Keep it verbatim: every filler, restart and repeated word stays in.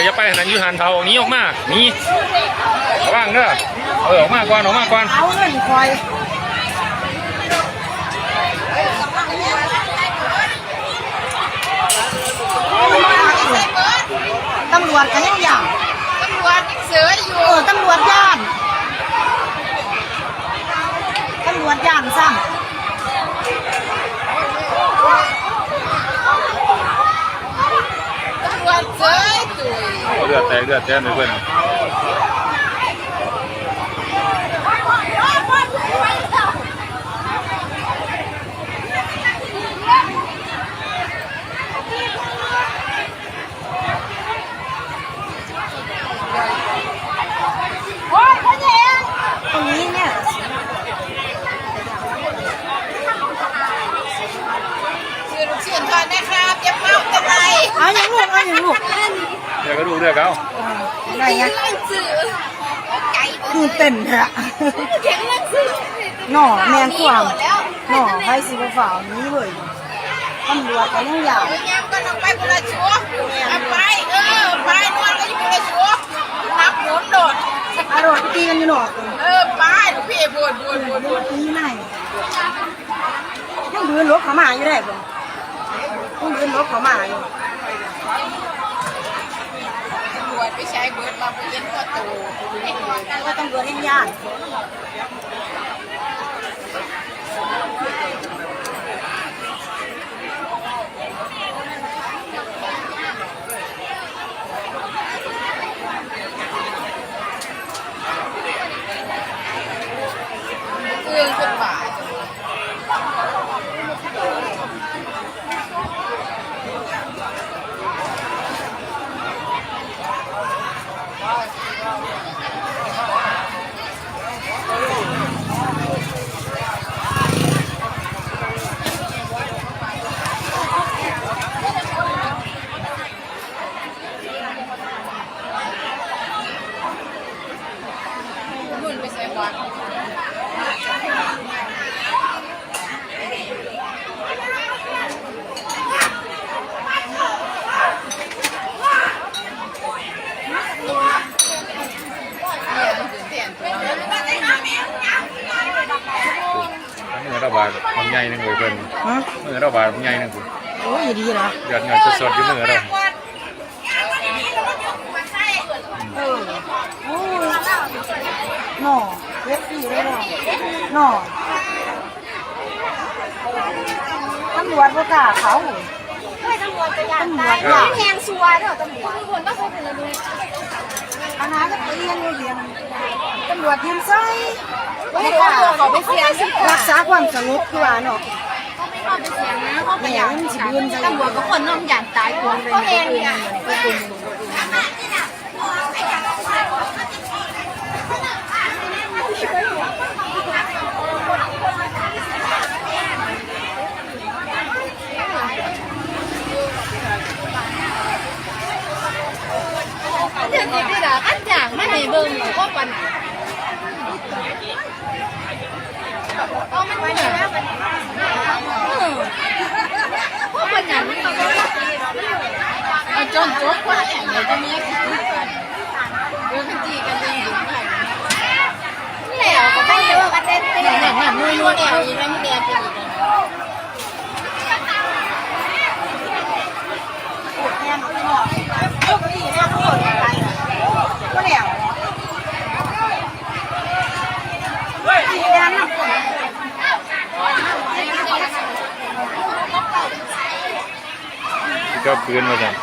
อย่าไปหันอยู่หันเถา หนีออกมา หนี ระวังเด้อ เออ ออกมาก่อน ออกมาก่อน เอาเงินคอย ตำรวจก็ยังย่าน ตำรวจยังเสืออยู่ เออ ตำรวจย่าน ตำรวจย่านซ้ำ ตำรวจเสยตุย โอ้ เลือดแตก เลือดแตกเลยเพื่อน โอ้ย พ่อใหญ่ ตรงนี้เนี่ย ซื้อลูกชิ้นทอดนะครับ เตรียมข้าวเตรียมอะไร เอาอย่างลูก เอาอย่างลูก เดี๋ยวก็ดูเลือกเอา อะไรเงี้ย ซื้อ ตื่นเต้นแท้ เก่งมากสิ หน่อแมงกวาง หน่อไผสิบ่ฟ้าวหนีเว้ย ตำรวจก็ยังย่าน เอายามกันออกไปคนละชั่ว เอาไป เออ ไปนอนก็อยู่คนละชั่ว นับหมุนโดด เอาโดดไปตีกันอยู่นอก เออ ไป ลูกพี่ บ่น บ่น บ่น บ่น ตีไหน ยังบืนหลบเข้ามาอยู่ได้บ่ ยังบืนหลบเข้ามาอยู่ ตำรวจไปใช้เบิดมาบ่เห็นพ่อโต ว่าตำรวจเห็นย่าน เรื่องขึ้นมา มือระบาดบางใหญ่หนึ่งเลยเพิ่น ฮะ มือระบาดบางใหญ่หนึ่ง โอ้ย ดีนะ ยอดเงินสดๆอยู่มือเรา เออ โอ้ย หน่อ เว็บสี่เลยเนาะ หน่อ ตำรวจบ่กล้าเขา เฮ้ย ตำรวจก็ย่านตาย ตำรวจ แฮงซัวเด้อ ตำรวจ ขนาดจะไปเรียนอยู่เรียน ตำรวจยืนใส่ เฮ้ย ตำรวจเขาไปเสียสิ รักษาความสงบคือว่าเนาะ เขาไปเสียงนะ เขาไปย่าน แม่มันสิยืนใส่ ตำรวจก็คนน้องย่านตาย คนเป็น เขาแฮงย่าน เดี๋ยวนี้ได้ล่ะ อันอย่างมาให้เบิ่งก็ปานนั้น เอามันเหมือน เออ พวกคนนั้น เอาจนจบคนแห่งเลยจะมีสิทธิ์กัน เดี๋ยวมันตีกันเองอยู่เมื่อไหร่ แล้วก็ไม่เยอะกันเต็มที่ นั่นๆๆ ไม่รู้แล้ว อีกแล้วไม่แดงไปอีกแล้ว ก็ปืนมาสั่น